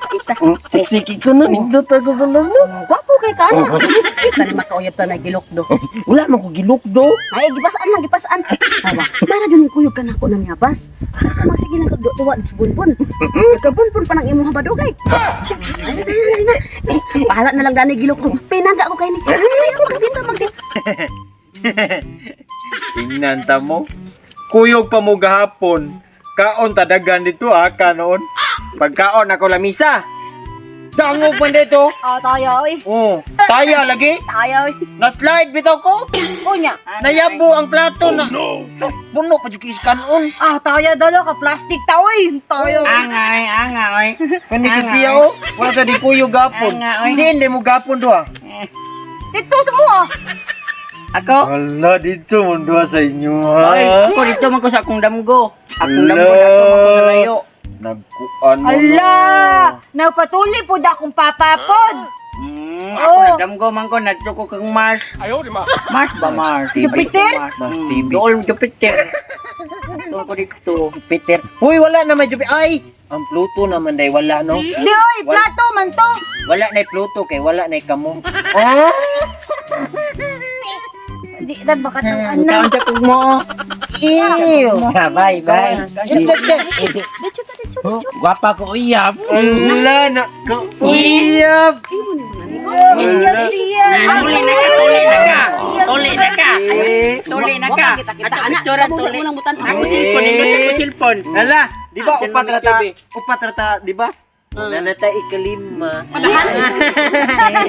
Kita. Siksiki ko na, nindot ako sa love no. Gwapo kay ka na. Kita ni makauyab ta na gilok do. Wala man ko gilok do. Ay, gipasaan lang, gipasaan. Awa, para dun kuyog ka na ako na niyabas. Nasa mga sige lang kagduwa bunbun. Kabunbun pa ng imuha badugay. Ay, ay, ay, ay. Bahala na lang dani gilok do. Pinangga ko kay ni. Ay, magdito, magdito. Tingnan ta mo. Kuyog pa mo gahapon. Kaon tadagan dito ah, kanoon. Pagkaon ako lamisa. Dangog man dito. Oh, tayo, oy. Oh, taya lagi. Tayo, oy. Na-slide bitaw ko. Unya. Nayabo ang plato na. Sus, puno pa jud kay kanon. Ah, tayo dalo ka plastic ta, oy. Tayo. Angay, angay. Kani kitiya oh. Wala ta di kuyog gapon. Hindi hindi mo gapon do ah. Dito sa mo ah. Ako? Wala dito mo duha sa inyo. Ay, ako dito man ko sa akong damgo. Akong damgo na ako man ko nalayo. Nagkuan mo. Ala! Nagpatuli po da akong papa pod. Ako Oh. nagdamgo man ko nadto ko kang Mars. Ayaw di ma. Mars ba Mars? Jupiter? Mars TV. Dool Jupiter. Dito ko dito. Jupiter. Uy, wala na may Jupiter. Ay, ang Pluto naman day wala no. Di oy, plato man to. Wala na Pluto kay wala na kamo. Ah! Di ra baka tang anak. Kaon sa kog mo. Ew. Bye bye. Dito ka, dito. Gwapa ko uyab. Wala na ka uyab. Iya, iya. Tuli na ka, tuli na ka. Tuli na ka. Tuli na ka. Kita kita Ato anak. picture Kamu tuli. unang mutan. Ako cellphone, nindot ako cellphone. Hala, di ba Ah, upat cellphone rata, TV. upat rata, di ba? Nanata ikalima.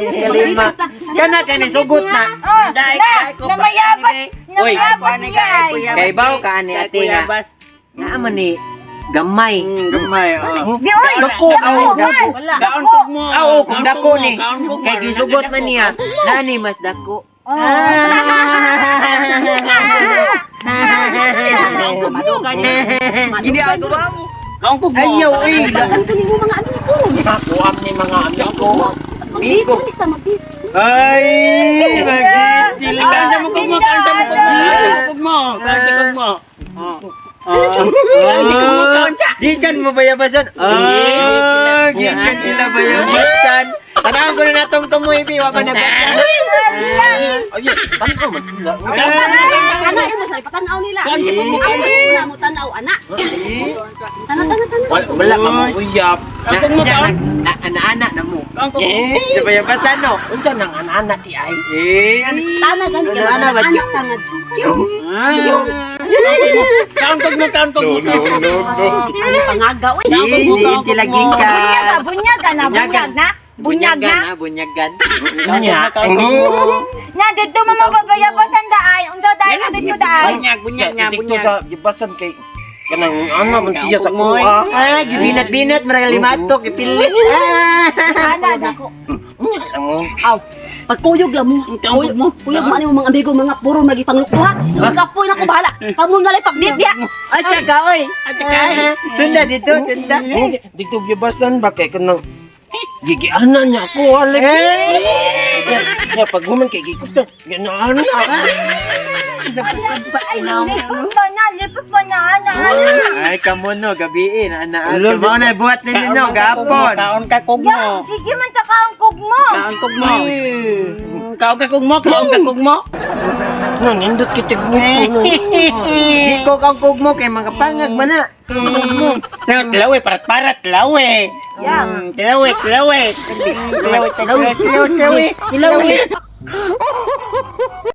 Ikalima. Kana kay sugot na. Oh, Dai, na, dai ko ba- namayabas, Oy. namayabas siya. ay. Kay baw ka ani ate nga. Naa man ni gamay. Gamay. oh. Di oy, Dako, dako, aw, man. Wala. Kaon kog mo. Aw, kung dako ni. Kaon kog mo. Kay gisugot man niya. Nani mas dako. Madugay ni. Ginagawa mo. Kaon kog mo. Ayaw eh. Ang kunin mo mga amigo. Kuam ni mga amigo. Magdito, nita magdito. Ay, magigil Kaon sa mo kog mo, kaon sa mo kog mo. Kaon sa mo kog mo. Kaon sa kog mo. Gikan mo bayabasan. Ah, gikan nila bayabasan. Tanawon ko na natong tumoy, bi, wa pa na basan. Ay, tanaw man. Ana mo sa ipatanaw nila. Ang una mo tanaw ana. Tana tana tana. Wala, wala ka mo uyab. Na, ana-ana na mo. Eh, sa bayabasan no. Unsa nang ana-ana di ay? Eh, ano? Tana gani kay Ana, ba, anak tangad. Kaon kog mo, kaon kog mo. Ano pangaga oy. Eh, diin sila Bunyag gikan. ah, bunyag ah, na, bunyag na. Bunyag na. ah, bunyagan. Nya. Na dito mo mababayabasan daay. Unsa daay mo dito daay? Bunyag, bunyag nga, Dito bunyag. sa gibasan kay kanang ana man siya sa kuha. Ah, gibinat-binat, marang limatok, ipilit. Ah. Ana dako. Aw. Pagkuyog lang mo. Kuyog mo. Kuyog mo ani mo mga amigo mga puro magipanglukto ha. Kapoy na ko bahala. Kamo na lang pagdit diha. Asa ka, oy. Asa ka. Sunda dito, sunda. Dito gibasan ba kay kanang gigianan niya ako alek. Eh! Nya pag human kay gikot na. Ana. Ay, lipot pa na, lipot pa na, ana. Ay, kamo no, gabi eh, na Hello, Mao na buhat ninyo no, gapon. Kaon ka kog Ya, mo. sige man ta kaong kog mo. Kaon kog mo. Kaon ka kog mo, kaon ka kog mo. Na nindot kitag nito. Di ko kang kugmo kay mga pangag man na. Kugmo. Tilawi, parat-parat, tilawi. Ya. Tilawi, tilawi. Tilawi, tilawi, tilawi, tilawi.